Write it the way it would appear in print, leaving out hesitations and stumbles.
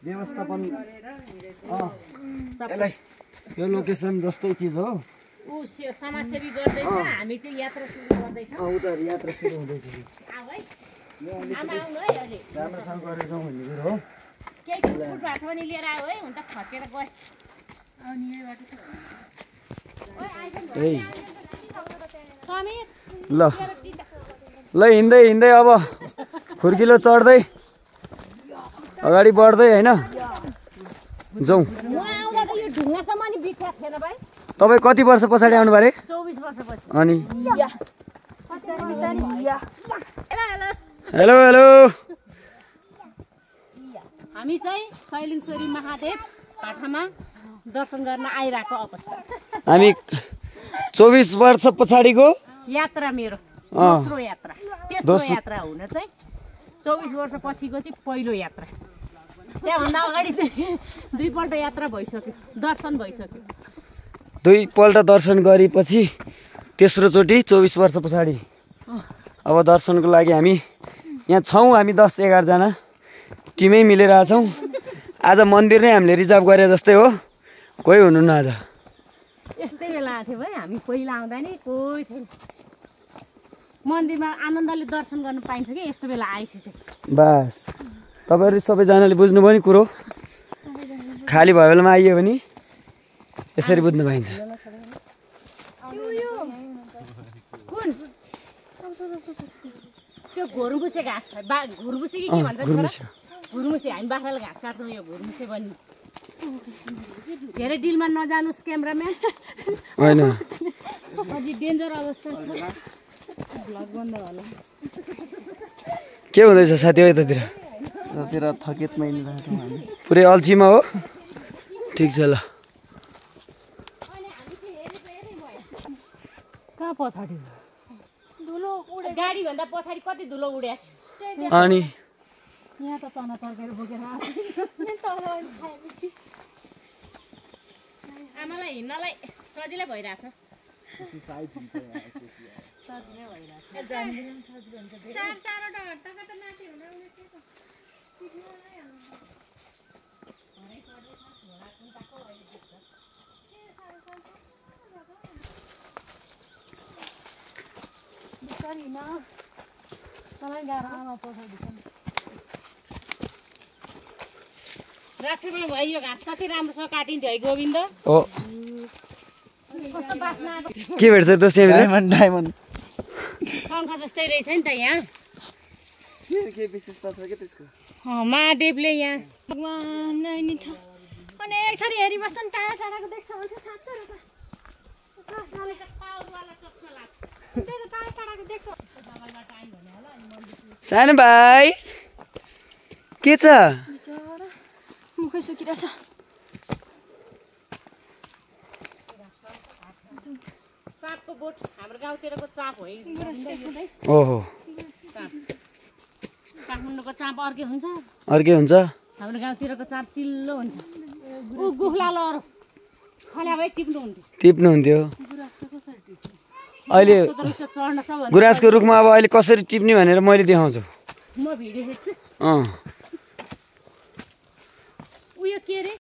व्यवस्थापन यो लोकेसन जस्तै चिज हो। उ समाजसेवी गर्दैछ, हामी चाहिँ यात्रा सुरु गर्दैछौँ। उता यात्रा सुरु हुँदैछ। आऊ है, आमा आउनु है अलि राम्रोसँग गरेर जाउँ भन्ने कुरो हो। केही कुटकुट भएको छ भने लिएर आऊ है, हुन त फर्केर गए आउने यहीँबाट समीर ल हिँड्दै हिँड्दै अब खुर्किलो चढ्दै अगाडि बढ्दै होइन जाउँ। म आउँदा त यो ढुङ्गासम्म नि बित्थ्या थिएन भाइ। तपाईँ कति वर्ष पछाडि आउनु बारे? 24 वर्षपछि। अनि हेलो हेलो हामी चाहिँ सैलिङश्वरी महादेव पाठामा दर्शन गर्न आइरहेको अवस्था। हामी 24 वर्ष पछाडिको यात्रा मेरो दोस्रो यात्रा, तेस्रो यात्रा हुन चाहिँ 24 वर्ष पछिको चाहिँ पहिलो यात्रा। त्यहाँभन्दा अगाडि दुईपल्ट यात्रा भइसक्यो, दर्शन भइसक्यो। दुईपल्ट दर्शन गरेपछि तेस्रो चोटि 24 वर्ष पछाडि अब दर्शनको लागि हामी यहाँ छौँ। हामी 10-11 जना टिमै मिलेर आछौँ। आज मन्दिर नै हामीले रिजर्भ गरे जस्तै हो, कोही हुनुहुन्न आज। यस्तै बेला आएको थियो भाइ, हामी पहिला आउँदा नि कोही थिएन। मन्दिरमा आनन्दले दर्शन गर्न पाइन्छ कि यस्तो बेला आएपछि चाहिँ। बस तपाईँहरू सबैजनाले बुझ्नुभयो नि कुरो। खाली भयो बेलामा आइयो भने यसरी बुझ्नु पाइन्छ। त्यो घुर्मुसे घाँस, घुर्मुसे कि के भन्छ घुर्मुसे। हामी बाख्राले घाँस काट्छौँ, यो घुर्मुसे बन्ने। धेरै डिलमा नजानुहोस् क्यामेराम्यान, होइन अझै डेन्जर अवस्था छ। भ्लग बन्द होला। के हुँदैछ साथी हो यतातिर? यतातिर थकित मानिरहेको हामी। पुरै अल्छीमा हो? ठिक छ ल। कहाँ पछाडि धुलो उडे, गाडीभन्दा पछाडि कति धुलो उड्या। अनि यहाँ त चना तर्केर बोकेर आमालाई हिँड्नलाई सजिलै भइरहेछ। सजिलै राक्षसमा भयो। यो घाँस कति राम्रोसँग काटिन्थ्यो है गोविन्द। हो कस्तो बास्ना आएको। के भेट्छ दोस्त यहाँ? डायमन्ड शङ्ख जस्तै रहेछ नि त यहाँ। के विशेषता छ के त्यसको? महादेवले यहाँ भगवान नि त अनि एक थरी हेरि बस्छन्, टाढा टाढाको देख्छ भन्छ साँच्चै रहेछ। त्यही त टाढा टाढाको देख्छ। सानो भाइ के छ? बिचरा मुखै सुकिरहेछ। चापको बोट हाम्रो गाउँतिरको चाप हो। ओहो काठमाडौँको चाप अर्कै हुन्छ, अर्कै हुन्छ। हाम्रो गाउँतिरको चाप चिल्लो हुन्छ। ऊ गुखलालो अरू खल्या भए टिप्नुहुन्थ्यो। अहिले चढ्न सक्छ। गुराँसको रुखमा अब अहिले कसरी टिप्ने भनेर मैले देखाउँछु। म भिडियो हेर्छु। अँ उयो के अरे